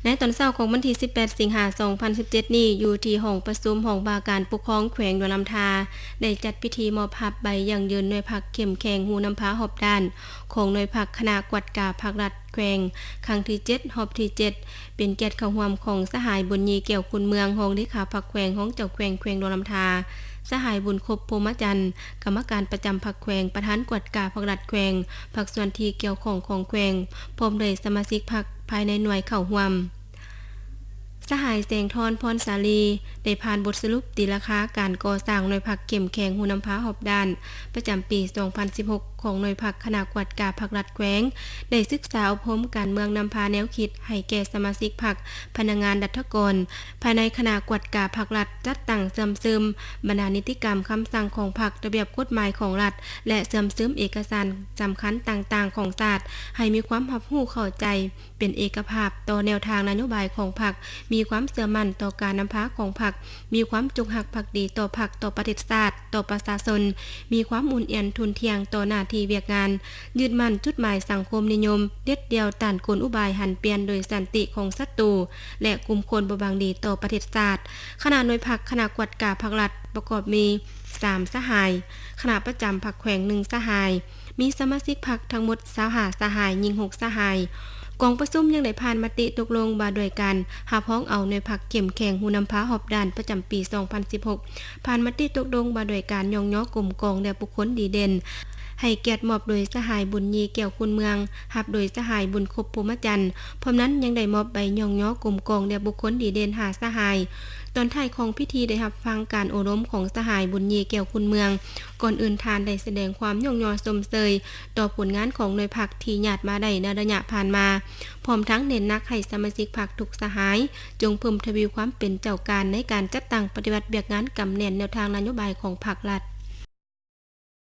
ໃນຕອນເຊົ້າຂອງວັນທີສິບແປດ ສິງຫາ ສອງພັນສິບເຈັດນີ້ ຢູ່ທີ່ຫ້ອງປະຊຸມຫ້ອງວ່າການປົກຄອງແຂວງຫຼວງນ້ຳທາ ໄດ້ຈັດພິທີມອບຮັບໃບຢັ້ງຢືນໜ່ວຍພັກເຂັ້ມແຂງ ຮູ້ນຳພາຮອບດ້ານ ຂອງໜ່ວຍພັກຄະນະກວດກາພັກລັດແຂວງ ຄັ້ງທີເຈັດ ຮອບທີເຈັດ ເປັນກຽດເຂົ້າຮ່ວມຂອງສະຫາຍ ບຸນຢີ ແກ້ວຄູນເມືອງ ຮອງເລຂາພັກແຂວງ, ຮອງເຈົ້າແຂວງແຂວງຫຼວງນ້ຳທາ, ສະຫາຍ ບຸນຄົບ ພົມມະຈັນ ກຳມະການປະຈຳພັກແຂວງ, ປະທານກວດກາພັກລັດແຂວງ, ພາກສ່ວນທີ່ກ່ຽວຂ້ອງຂອງແຂວງ ພ້ອມດ້ວຍສະມາຊິກພັກພາຍໃນໜ່ວຍເຂົ້າຮ່ວມ. ສະຫາຍ ແສງທອນ ພອນສາລີ ໄດ້ຜ່ານບົດສະຫຼຸບຕີລາຄາການກໍ່ສ້າງໜ່ວຍພັກເຂັ້ມແຂງ ຮູ້ນຳພາຮອບດ້ານ ປະຈຳປີສອງພັນສິບຫົກ ຂອງໜ່ວຍພັກຄະນະກວດກາພັກລັດແຂວງ, ໄດ້ສຶກສາອົບຮົມການເມືອງນຳພາແນວຄິດໃຫ້ແກ່ສະມາຊິກພັກ, ພະນັກງານລັດຖະກອນ ພາຍໃນຄະນະກວດກາພັກລັດ, ຈັດຕັ້ງເຊື່ອມຊຶມບັນດານິຕິກຳ, ຄຳສັ່ງຂອງພັກ, ລະບຽບກົດໝາຍຂອງລັດ ແລະ ເຊື່ອມຊຶມເອກະສານສຳຄັນຕ່າງໆຂອງຊາດ ໃຫ້ມີຄວາມຮັບຮູ້ເຂົ້າໃຈ ເປັນເອກະພາບຕໍ່ແນວທາງນະໂຍບາຍຂອງພັກ, ມີຄວາມເຊື່ອໝັ້ນຕໍ່ການນຳພາຂອງພັກ, ມີຄວາມຈົງຮັກພັກດີຕໍ່ພັກ, ຕໍ່ປະເທດຊາດ, ຕໍ່ປະຊາຊົນ, ມີຄວາມອຸ່ນແອນທຸ່ນທ່ຽງຕໍ່ໜ້າທີ່ວຽກງານ, ຍຶດໝັ້ນຈຸດໝາຍສັງຄົມນິຍົມ, ເດັດດ່ຽວຕ້ານກົນອຸບາຍຫັນປ່ຽນໂດຍສັນຕິຂອງສັດຕູ ແລະ ກຸ່ມຄົນບໍ່ຫວັງດີຕໍ່ປະເທດຊາດ. ຄະນະໜ່ວຍພັກ, ຄະນະກວດກາພັກລັດ ປະກອບມີສາມສະຫາຍ, ຄະນະປະຈຳພັກແຂວງໜຶ່ງສະຫາຍ, ມີສະມາຊິກພັກທັງໝົດຊາວຫ້າສະຫາຍ, ຍິງຫົກສະຫາຍ. ກອງປະຊຸມຍັງໄດ້ຜ່ານມະຕິຕົກລົງວ່າດ້ວຍການຮັບຮອງເອົາໜ່ວຍພັກເຂັ້ມແຂງ ຮູ້ນຳພາຮອບດ້ານ ປະຈຳປີສອງພັນສິບຫົກ, ຜ່ານມະຕິຕົກລົງວ່າດ້ວຍການຍ້ອງຍໍກົມກອງແດ່ບຸກຄົນດີເດັ່ນ, ໃຫ້ກຽດມອບໂດຍສະຫາຍ ບຸນຢີ ແກ້ວຄູນເມືອງ, ຮັບໂດຍສະຫາຍ ບຸນຄົບ ພົມມະຈັນ. ພ້ອມນັ້ນຍັງໄດ້ມອບໃບຍ້ອງຍໍກົມກອງແດ່ບຸກຄົນດີເດັ່ນຫ້າສະຫາຍ. ຕອນທ້າຍຂອງພິທີໄດ້ຮັບຟັງການໂອ້ລົມຂອງສະຫາຍ ບຸນຢີ ແກ້ວຄູນເມືອງ. ກ່ອນອື່ນທ່ານໄດ້ສະແດງຄວາມຍ້ອງຍໍຊົມເຊີຍຕໍ່ຜົນງານຂອງໜ່ວຍພັກທີ່ຍາດມາໄດ້ໃນໄລຍະຜ່ານມາ, ພ້ອມທັງເນັ້ນໜັກໃຫ້ສະມາຊິກພັກທຸກສະຫາຍ ຈົ່ງເພີ່ມທະວີຄວາມເປັນເຈົ້າການໃນການຈັດຕັ້ງປະຕິບັດວຽກງານກຳແໜ້ນແນວທາງນະໂຍບາຍຂອງພັກລັດ.